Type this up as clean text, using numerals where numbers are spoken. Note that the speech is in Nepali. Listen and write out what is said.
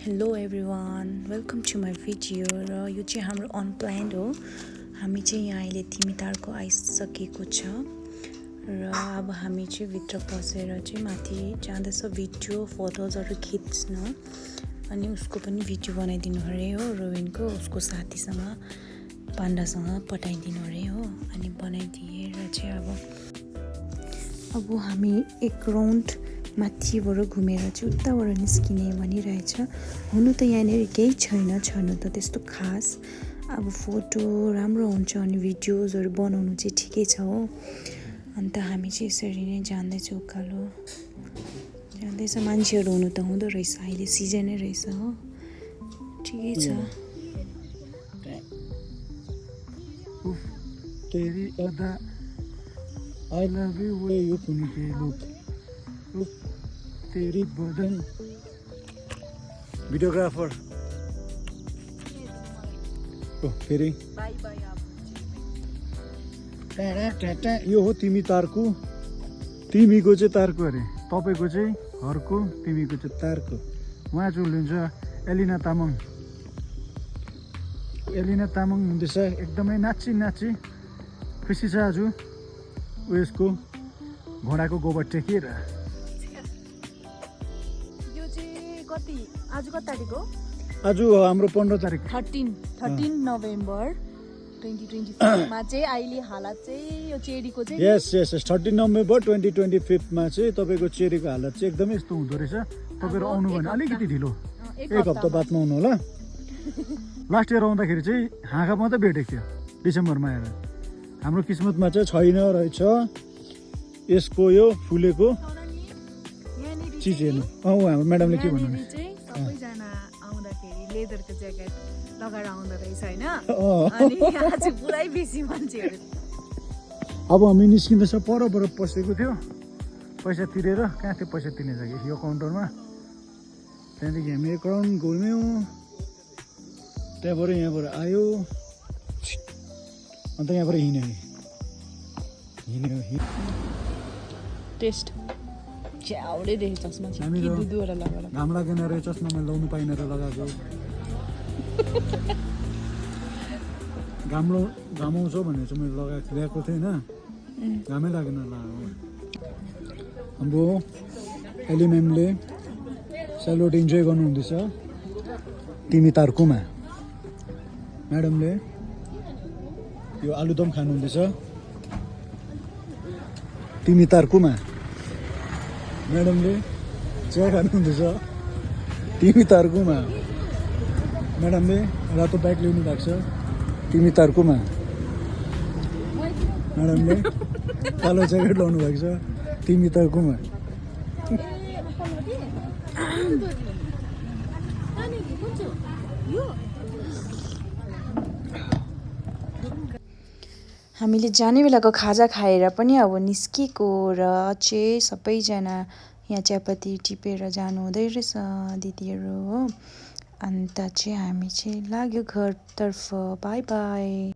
Hello everyone, welcome to my video. र यो चाहिँ हाम्रो अनप्लान्ड हो। हामी चाहिँ यहाँ अहिले तिमीतारको आइसकेको छ र अब हामी चाहिँ भित्र पसेर चाहिँ माथि जाँदैछ भिडियो फोटोजहरू खिच्न। अनि उसको पनि भिडियो बनाइदिनु अरे हो, रोविनको उसको साथीसँग पाण्डासँग पठाइदिनु अरे हो। अनि बनाइदिएर चाहिँ अब हामी एक राउन्ड माथिबाट घुमेर चाहिँ उताबाट निस्किने भनिरहेछ। हुनु त यहाँनिर केही छैन छनु त त्यस्तो खास। अब फोटो राम्रो हुन्छ अनि भिडियोजहरू बनाउनु चाहिँ ठिकै छ हो। अन्त हामी चाहिँ यसरी नै जाँदैछौँ उकालो जाँदैछ। मान्छेहरू हुनु त हुँदो रहेछ, अहिले सिजनै रहेछ हो, ठिकै छ। तेरी अदा I love you way you put it look तेरी बदन भिडियोग्राफर ओ फेरि बाइ बाइ। टाटा यो हो तिमी तारको, तिमीको चाहिँ तारको अरे, तपाईँको चाहिँ हरको, तिमीको चाहिँ तारको। उहाँ चाहिँ हुनुहुन्छ एलिना तामाङ। एलिना तामाङ हुँदैछ एकदमै नाची खुसी छ आज उयसको घोडाको गोबर टेकेर। यो चाहिँ कति आज कति तारिक हो? आज हाम्रो 15 तारिक 13 नोभेम्बर 2025 मा चाहिँ अहिले हालत चाहिँ यो चेरीको चाहिँ यस 13 नोभेम्बर 2025 मा चाहिँ तपाईँको चेरीको हालत चाहिँ एकदमै यस्तो हुँदो रहेछ। तपाईँहरू आउनु भने अलिकति ढिलो, एक हप्ता बादमा आउनु होला। लास्ट इयर आउँदाखेरि चाहिँ हाँगा मात्रै भेटेको थियो डिसेम्बरमा आएर। हाम्रो किस्मतमा चाहिँ छैन रहेछ यसको यो फुलेको चिज हेर्नु। हाम्रो म्याडमले के भन्नु सबैजना आउँदाखेरि लेदरको ज्याकेट लगाएर आउँदो रहेछ होइन। अनि आज पुरै बेसी मान्छेहरू। अब हामी निस्किँदैछ, पर पसेको थियो पैसा तिरेर। कहाँ थियो पैसा तिर्ने जग्गा? यो काउन्टरमा। त्यहाँदेखि हामी एक राउन्ड घुम्यौँ, त्यहाँबाट यहाँबाट आयो, अन्त यहाँबाट हिँड्यो। टेस्ट च्याउडै देखेँ चस्मा हामी दुईवटा लगाएर। घाम लागेन रे चस्मा मैले लाउनु पाइनँ र लगाएको। घाम आउँछ भनेर चाहिँ मैले ल्याएको थिएँ होइन, घामै लागेन लगाएको। हाम्रो एली म्यामले सेलरोटी इन्जोय गर्नुहुँदैछ तिमी तारकोमा। म्याडमले यो आलुदम खानुहुँदैछ तिमी तारकोमा। म्याडमले चिया खानुहुँदैछ तिमी तारकोमा। म्याडमले रातो ब्याग ल्याउनु भएको छ तिमी तारकोमा। म्याडमले कालो ज्याकेट लाउनु भएको छ तिमी तारकोमा। हामीले जाने बेलाको खाजा खाएर पनि अब निस्केको र चाहिँ सबैजना यहाँ चियापत्ती टिपेर जानु हुँदै रहेछ दिदीहरू हो। अन्त चाहिँ हामी चाहिँ लाग्यो घरतर्फ। By by.